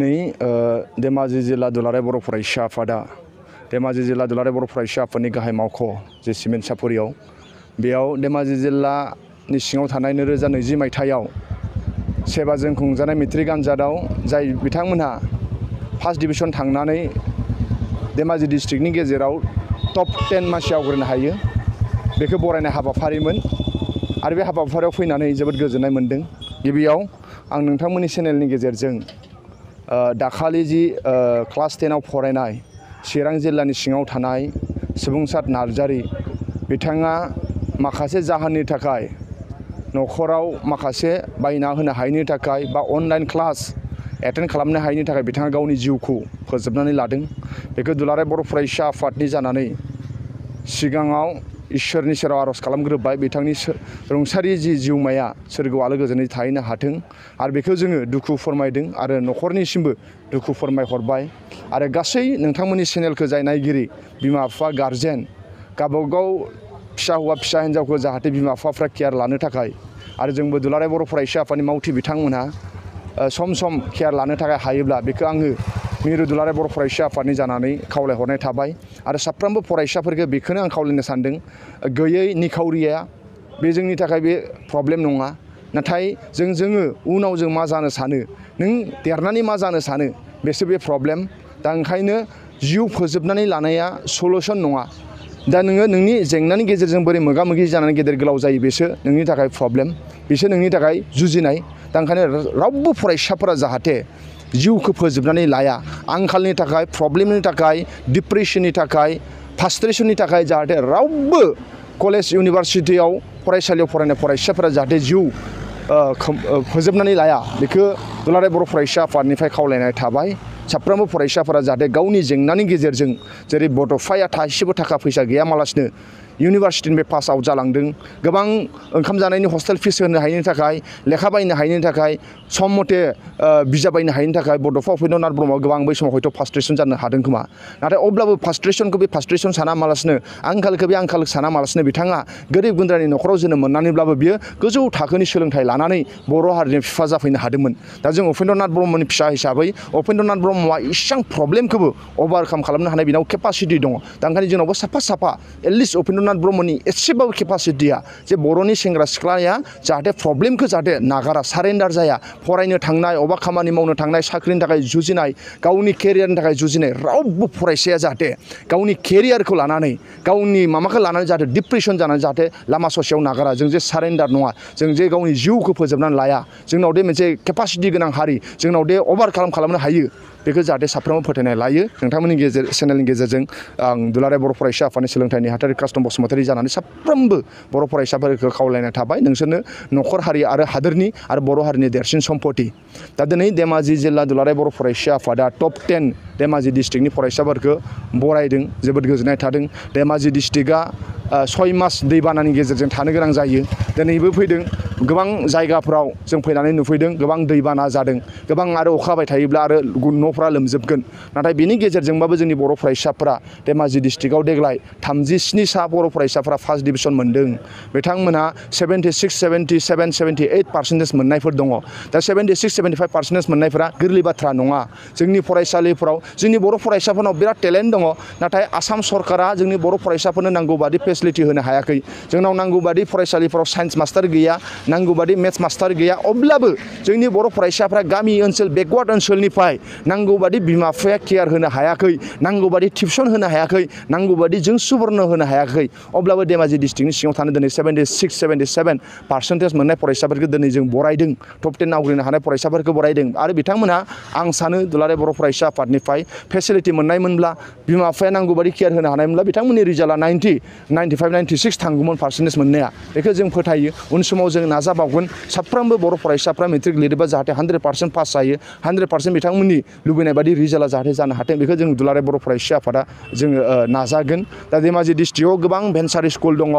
धेमाजि जिल्ला दुलाराय बर' फरायसा आफादा धेमाजि जिल्ला दुलाराय बर' फरायसा आफादनि गाहाय मावख' जे सिमेन्ट सापरियाव बेयाव धेमाजि जिल्लानि सिङाव थानाय 2020 मायथाइयाव सेबाजों खुंजानाय मेट्रिक आनजादाव जाय बिथांमोनहा फार्स्ट डिभिजन थांनानै धेमाजि डिस्ट्रिक्टनि गेजेराव टप 10 मासि आवग्रिनो हायो बेखौ बरायनाय हाबाफारिमोन आरो बे हाबाफारियाव फैनानै जोबोद गोजोननाय मोन्दों। गिबियाव आं नोंथांमोननि चेनेलनि गेजेरजों दाखालि जि क्लास 10 आव फरायनाय चिरां जिल्लानि सिङाव थानाय सुबुंसार नार्जारी बिथाङा माखासे जाहोननि थाखाय न'खराव माखासे बायना होनो हायैनि थाखाय बा अनलाइन क्लास एटेन्ड खालामनो हायैनि थाखाय बिथाङा गावनि जिउखौ फोजोबनानै लादों। बेखौ दुलाराय बर' फरायसा आफादनि जानानै सिगाङाव इसोरनि सेराव आर'ज खालामग्रोबाय बिथांनि रुंसारि जि जिउमाया सोरगोआव आलो गोजोनै थाहैनो हाथों आरो बेखौ जोङो दुखु फोरमायदों आरो न'खरनिसिमबो दुखु फोरमायहरबाय आरो गासै नोंथांमोननि चेनेलखौ जाय नायगिरि बिमा बिफा गारजेन गावबागाव फिसा हौवा फिसा हिन्जावखौ जाहाथे बिमा बिफाफ्रा केयार लानो थाखाय आरो जोंबो दुलाराय बर' फरायसा आफादनि मावथि बिथांमोनहा सम सम केयार लानो थाखाय हायोब्ला बेखौ आङो मिरु दुलाराय बर' फरायसा आफादनि जानानै खावलायहरनाय थाबाय आरो साफ्रोमबो फरायसाफोरखौ बेखौनो आं खावलायनो सानदों गैयै निखावरिया बे जोंनि थाखाय बे प्रब्लेम नङा नाथाय जोङो उनाव जों मा जानो सानो नों देरनानै मा जानो सानो बेसो बे प्रब्लेम दा ओंखायनो जिउ फोजोबनानै लानाया सलुसन नङा दा नोङो नोंनि जेंनानि गेजेरजों बोरै मोगा मोगि जानानै गेदेर गोलाव जायो बेसो नोंनि थाखाय प्रब्लेम बेसो नोंनि थाखाय जुजिनाय दा ओंखायनो रावबो फरायसाफोरा जाहाथे जिउखौ फोजोबनानै लाया आंखालनि थाखाय प्रब्लेमनि थाखाय डिप्रेसननि थाखाय फ्रास्ट्रेसननि थाखाय जाहाथे रावबो कलेज इउनिभारसिटियाव फरायसालियाव फरायनाय फरायसाफोरा जाहाथे जिउ फोजोबनानै लाया बेखौ दुलाराय बर' फरायसा आफादनिफ्राय खावलायनाय थाबाय। साफ्रोमबो फरायसाफोरा जाहाथे गावनि जेंनानि गेजेरजों जेरै बड'फाया थाइसेबो थाखा फैसा गैयामालासिनो इउनिभारसिटिनिफ्राय पास आउट जालांदों गोबां ओंखाम जानायनि हस्टेल फिस होनो हायैनि थाखाय लेखा बायनो हायैनि थाखाय सम मथे बिजाब बायनो हायैनि थाखाय बड'फा उपेन्द्रनाथ ब्रह्मआ गोबां बै समाव हयथ' फ्रास्ट्रेसन जानो हादों खोमा नाथाय अब्लाबो फ्रास्ट्रेसनखौ बे फ्रास्ट्रेसन सानामालासिनो आंखालखौ बे आंखाल सानामालासिनो बिथाङा गोरिब गुन्द्रानि न'खराव जोनोम मोननानैब्लाबो बियो गोजौ थाखोनि सोलोंथाइ लानानै बर' हारिनि बिफा जाफैनो हादोंमोन। दा जों उपेन्द्रनाथ ब्रह्मनि फिसा हिसाबै उपेन्द्रनाथ ब्रह्मआ इसां प्रब्लेमखौबो अभारकाम खालामनो हानाय बिनाव केपासिटि दङ दा ओंखायनो जोंनावबो साफा एटलिस्ट उपेन्द्रनाथ ब्रह्मनि एसेबाबो केपासिटिया जे बर'नि सेंग्रा सिख्लाया जाहाथे प्रब्लेमखौ जाहाथे नागारा सारेन्डार जाया फरायनो थांनाय अबा खामानि मावनो थांनाय साख्रिनि थाखाय जुजिनाय गावनि केरियारनि थाखाय जुजिनाय रावबो फरायसाया जाहाथे गावनि केरियारखौ लानानै गावनि माबाखौ लानानै जाहाथे डिप्रेसन जानानै जाहाथे लामा ससेयाव नागारा जों जे सारेन्डार नङा जों जे गावनि जिउखौ फोजोबनानै लाया जोंनाव दे मोनसे केपासिटि गोनां हारि जोंनाव दे अभारकाम खालामनो हायो बेखौ जाहाथे साफ्रोमबो फोथायनाय लायो। नोंथांमोननि चेनेलनि गेजेरजों आं दुलाराय बर' फरायसा आफादनि सोलोंथाइ नेहाथारि कास्टम बसुमतारी जानानै साफ्रोमबो बर' फरायसाफोरखौ खावलायनाय थाबाय नोंसोरनो न'खर हारि आरो हादोरनि आरो बर' हारिनि देरसिन सम्पति दा दिनै धेमाजि जिल्ला दुलाराय बर' फरायसा आफादा टप 10 धेमाजि डिस्ट्रिक्टनि फरायसाफोरखौ बरायदों जोबोद गोजोननाय थादों। धेमाजि डिस्ट्रिक्टआ 6 मास दैबानानि गेजेरजों थानो गोनां जायो दिनैबो फैदों गोबां जायगाफ्राव जों फैनानै नुफैदों गोबां दैबाना जादों गोबां आरो अखा हाबाय थायोब्ला आरो न'फ्रा लोमजोबगोन नाथाय बेनि गेजेरजोंबाबो जोंनि बर' फरायसाफोरा धेमाजि डिस्ट्रिक्टआव देग्लाय 37 सा बर' फरायसाफोरा फार्स्ट डिभिजन मोन्दों बिथांमोनहा 76, 77, 78% मोननायफोर दङ दा 76, 75% मोननायफोरा गोरलै बाथ्रा नङा जोंनि फरायसालिफोराव जोंनि बर' फरायसाफोरनाव बिराद टेलेन्ट दङ नाथाय आसाम सरकारा जोंनि बर' फरायसाफोरनो नांगौ बादि फेसिलिटि होनो हायाखै जोंनाव नांगौ बादि फरायसालिफोराव साइन्स मास्टार गैया नांगौ बादि मेथ्स मास्टार गैया अब्लाबो जोंनि बर' फरायसाफ्रा गामि ओनसोल बेकवार्ड ओनसोलनिफ्राय नांगौ बादि बिमा बिफाया केयार होनो हायाखै नांगौ बादि टिउसन होनो हायाखै नांगौ बादि जों सुबुरन होनो हायाखै अब्लाबो धेमाजि डिस्ट्रिक्टनि सिङाव थानो दिनै 76, 77% मोननाय फरायसाफोरखौ दिनै जों बरायदों टप 10 आवग्रिनो हानाय फरायसाफोरखौ बरायदों आरो बिथांमोनहा आं सानो दुलाराय बर' फरायसा आफादनिफ्राय फेसिलिटि मोननायमोनब्ला बिमा बिफाया नांगौ बादि केयार होनो हानायमोनब्ला बिथांमोननि रिजाल्टआ 90, 95, 96 थांगौमोन पार्सेन्टेज मोननाया बेखौ जों फोथायो उन समाव जों नाजाबावगोन साफ्रोमबो बर' फरायसाफ्रा मेट्रिक लिरोबा जाहाथे 100% पास जायो 100% बिथांमोननि लुबैनाय बादि रिजाल्टआ जाहाथे जानो हाथों बेखौ जों दुलाराय बर' फरायसा आफादा जोङो नाजागोन। दा धेमाजि डिस्ट्रिक्टआव गोबां भेन्सारि स्कुल दङ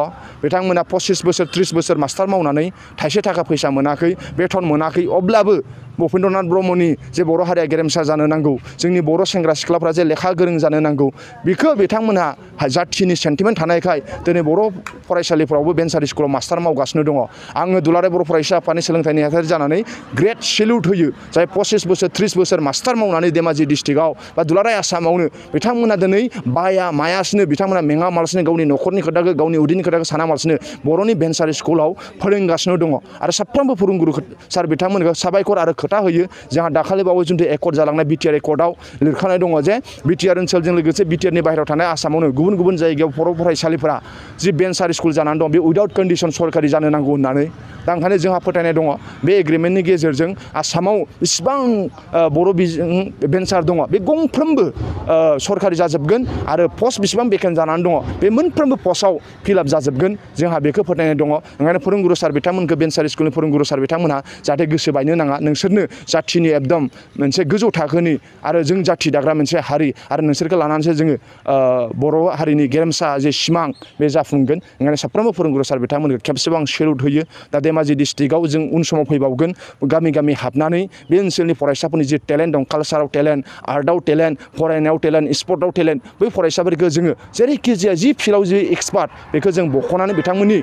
बिथांमोना 25 बोसोर 30 बोसोर मास्टार मावनानै थाइसे थाखा फैसा मोनाखै बेथन मोनाखै अब्लाबो भुपेन्द्रनाथ ब्रह्मनि जे बर' हारिया गेरेमसा जानो नांगौ जोंनि बर' सेंग्रा सिख्लाफ्रा जे लेखा गोरों जानो नांगौ बेखौ बिथांमोनहा जाथिनि सेन्टिमेन्ट थानायखाय दिनै बर' फरायसालिफ्रावबो भेन्सार स्कुलाव मास्टार मावगासिनो दङ आङो दुलाराय बर' फरायसा आफादनि सोलोंथाइ नेहाथारि जानानै ग्रेट सेल्युट होयो जाय 25 बोसोर 30 बोसोर मास्टार मावनानै धेमाजि डिस्ट्रिक्टआव बा दुलाराय आसामावनो बिथांमोना दिनै बाया मायासिनो बिथांमोना मेङा मालासिनो गावनि न'खरनि खोथाखौ गावनि उदैनि खोथाखौ सानामालासिनो बर'नि भेन्सार स्कुलाव फोरोंगासिनो दङ आरो साफ्रोमबो फोरोंगुरु सार बिथांमोनखौ साबायखर आरो खोथा होयो जोंहा दाखालि बावै जिथु एकर्ड जालांनाय बिटिआर एकर्डआव लिरखानाय दङ जे बिटिआर ओनसोलजों लोगोसे बिटिआरनि बाहेरायाव थानाय आसामावनो गुबुन गुबुन जायगायाव बर' फरायसालिफोरा जि भेन्सार स्कुल जानानै दं बे उइदाउट कन्डिसन सरकारि जानो नांगौ होननानै दा ओंखायनो जोंहा फोथायनाय दङ बे एग्रिमेन्टनि गेजेरजों आसामाव बेसेबां बर' बिजों भेन्सार दङ बे गंफ्रोमबो सरकारि जाजोबगोन आरो पस्ट बेसेबां बेकेन्ट जानानै दङ बे मोनफ्रोमबो पस्टआव फिलआप जाजोबगोन जोंहा बेखौ फोथायनाय दङ ओंखायनो फोरोंगुरु सार बिथांमोनखौ भेन्सार स्कुलनि फोरोंगुरु सार बिथांमोनहा जाहाथे गोसो बायनो नाङा नोंसोरनो जाथिनि एकदम मोनसे गोजौ थाखोनि आरो जों जाथि दाग्रा मोनसे हारि आरो नोंसोरखौ लानानैसो जोङो बर' हारिनि गेरेमसा जे सिमां बे जाफुंगोन ओंखायनो साफ्रोमबो फोरोंगुरु सार बिथांमोनखौ खेबसेबाव आं सेल्युट होयो दा धेमाजि डिस्ट्रिक्टआव जों उन समाव फैबावगोन गामि गामि हाबनानै बे ओनसोलनि फरायसाफोरनि जि टेलेन्ट दं कालसाराव टेलेन्ट आर्टआव टेलेन्ट फरायनायाव टेलेन्ट स्पर्टआव टेलेन्ट बै फरायसाफोरखौ जोङो जेरैखि जाया जि फिल्डआव जि एक्सपार्ट बेखौ जों बख'नानै बिथांमोननि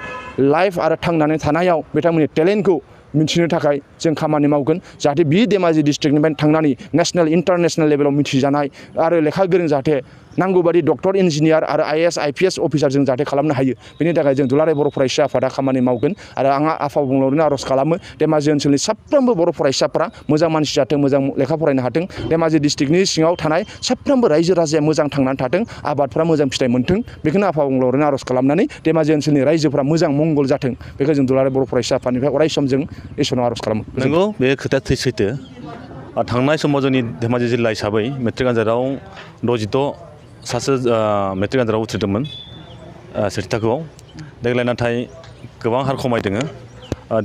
लाइफ आरो थांनानै थानायाव बिथांमोननि टेलेन्टखौ मिथिनो थाखाय जों खामानि मावगोन जाहाथे बि धेमाजि डिस्ट्रिक्टनिफ्राय थांनानै नेसनेल इन्टारनेसनेल लेभेलाव मिथिजानाय आरो लेखा गोरों जाहाथे नांगौबादि डक्टर इन्जिनियार आरो आइएएस आइपिएस अफिसार जों जाहाथे खालामनो हायो बेनि थाखाय जों दुलाराय बर' फरायसा आफादा खामानि मावगोन आरो आंहा आफा बुंलावनो आर'ज खालामो धेमाजि ओनसोलनि साफ्रोमबो बर' फरायसाफ्रा मोजां मानसि जाथों मोजां लेखा फरायनो हाथों धेमाजि डिस्ट्रिक्टनि सिङाव थानाय साफ्रोमबो रायजो राजाया मोजां थांनानै थाथों आबादफ्रा मोजां फिथाइ मोनथों बेखौनो आफा बुंलावनो आर'ज खालामनानै धेमाजि ओनसोलनि रायजोफ्रा मोजां मंगल जाथों बेखौ जों दुलाराय बर' फरायसा आफादनिफ्राय अराय सम जों इसोरनाव आर'ज खालामो नंगौ बे खोथाया सैथो थांनाय समाव जोंनि धेमाजि जिल्ला हिसाबै मेट्रिक आनजादाव 66 सासे मेट्रिक आनजादाव उथ्रिदोंमोन सेथि थाखोआव देग्लाय नाथाय गोबां हार खमायदों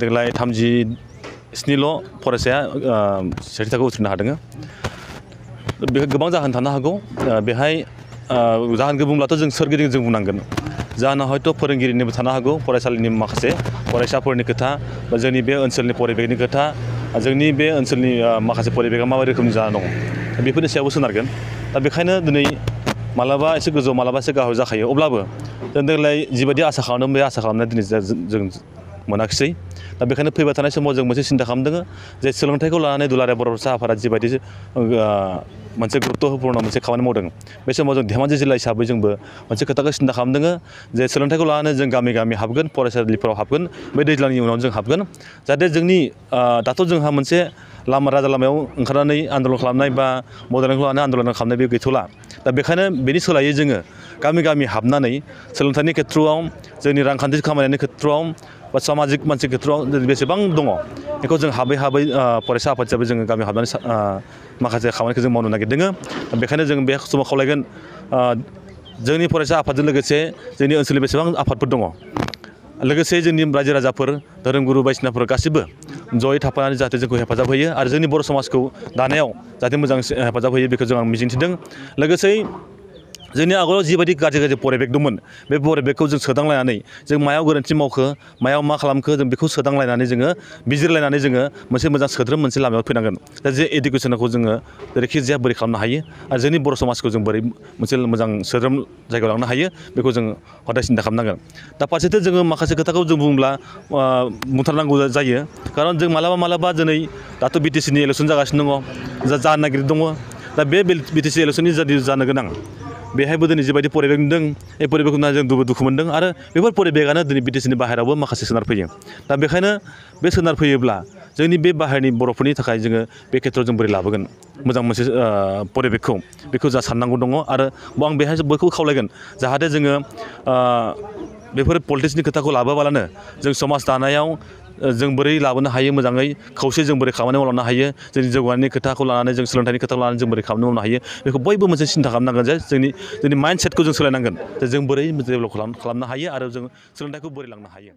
देग्लाय 37ल' फरायसाया सेथि थाखोआव उथ्रिनो हादों बेहाय गोबां जाहोन थानो हागौ बेहाय जाहोनखौ बुंब्लाथ' जों सोरगिदिं जों बुंनांगोन जाहोना हयथ' फोरोंगिरिनिबो थानो हागौ फरायसालिनि माखासे फरायसाफोरनि खोथा बा जोंनि बे ओनसोलनि परिबेकनि खोथा जोंनि बे ओनसोलनि माखासे परिबेकआ माबायदि रोखोमनि जाना दङ बेफोरनि सायावबो सोनारगोन दा बेखायनो दिनै मालाबा एसे गोजौ मालाबा एसे गाहायाव जाखायो अब्लाबो जों देग्लाय जिबायदि आसा खालामदों बे आसा खालामनाया दिनै जों मोनाखिसै दा बेखायनो फैबाय थानाय समाव जों मोनसे सिन्था खालामदों जे सोलोंथाइखौ लानानै दुलाराय बर' फरायसा आफादा जिबायदि मोनसे गुरुत्तपुर्ण मोनसे खामानि मावदों बे समाव जों धेमाजि जिल्ला हिसाबै जोंबो मोनसे खोथाखौ सिन्था खालामदों जे सोलोंथाइखौ लानानै जों गामि गामि हाबगोन फरायसालिफोराव हाबगोन बे दैज्लांनि उनाव जों हाबगोन जाहाथे जोंनि दाथ' जोंहा मोनसे राजा लामायाव ओंखारनानै आन्दलन खालामनाय बा बड'लेण्डखौ लानानै आन्दलन खालामनाय बे गैथ'ला दा बेखायनो बेनि सोलायै जोङो गामि गामि हाबनानै सोलोंथाइनि खेथ्रआव जोंनि रांखान्थि खामायनायनि खेथ्रआव बा सामाजिक मानसि खेथ्रआव बेसेबां दङ बेखौ जों हाबै फरायसा आफाद हिसाबै जोङो गामियाव हाबनानै माखासे खामानिखौ जों मावनो नागिरदों बेखायनो जों बे समाव खावलायगोन जोंनि फरायसा आफादजों लोगोसे जोंनि ओनसोलनि बेसेबां आफादफोर दङ लोगोसे जोंनि रायजो राजाफोर धोरोमगुरु बायदिसिनाफोर गासिबो जयै थाफानानै जाहाथे जोंखौ हेफाजाब होयो आरो जोंनि बर' समाजखौ दानायाव जाहाथे मोजां हेफाजाब होयो बेखौ जों आं मिजिंथिदों लोगोसे जोंनि आगोलाव जिबायदि गाज्रि परिबेक दंमोन बे परिबेकखौ जों सोदांलायनानै जों मायाव गोरोन्थि मावखो मायाव मा खालामखो जों बेखौ सोदांलायनानै जोङो बिजिरलायनानै जोङो मोनसे मोजां सोद्रोम मोनसे लामायाव फैनांगोन दा जे इडुकेसनखौ जोङो जेरैखि जाया बोरै खालामनो हायो आरो जोंनि बर' समाजखौ जों बोरै मोनसे मोजां सोद्रोम जायगायाव लांनो हायो बेखौ जों हदाय सिन्था खालामनांगोन दा फारसेथिं जोङो माखासे खोथाखौ जों बुंब्ला बुंथारनांगौ जायो खारन जों मालाबा दिनै दाथ' बिटिसिनि इलेकसन जागासिनो दङ जानो नागिरदों दङ दा बे बिटिसि इलेकसननि जानो गोनां बेहायबो दिनै जिबायदि परिबेक नुदों बे परिबेकखौ जों दुखु मोनदों आरो बेफोर परिबेकआनो दिनै बिटिसिनि बाहेरायावबो माखासे सोनारफैयो दा बेखायनो बे सोनारफैयोब्ला जोंनि बे बाहेरनि बर'फोरनि थाखाय जोङो बे खेथ्रआव जों बोरै लाबोगोन मोजां मोनसे परिबेकखौ बेखौ जा साननांगौ दङ आरो आं बेहाय बयखौबो खावलायगोन जाहाथे जोङो बेफोर पलिटिक्सनि खोथाखौ लाबोआबालानो जों समाज दानायाव जों बोरै लाबोनो हायो मोजाङै खौसे जों बोरै खामानि मावलांनो हायो जोंनि जौगानायनि खोथाखौ लानानै जों सोलोंथाइनि खोथाखौ लानानै जों बोरै खामानि मावनो हायो बेखौ बयबो मोनसे सिन्था खालामनांगोन जे जोंनि माइन्डसेटखौ जों सोलायनांगोन जे जों बोरै डेभेलप खालामनो हायो आरो जों सोलोंथाइखौ बोरै लांनो हायो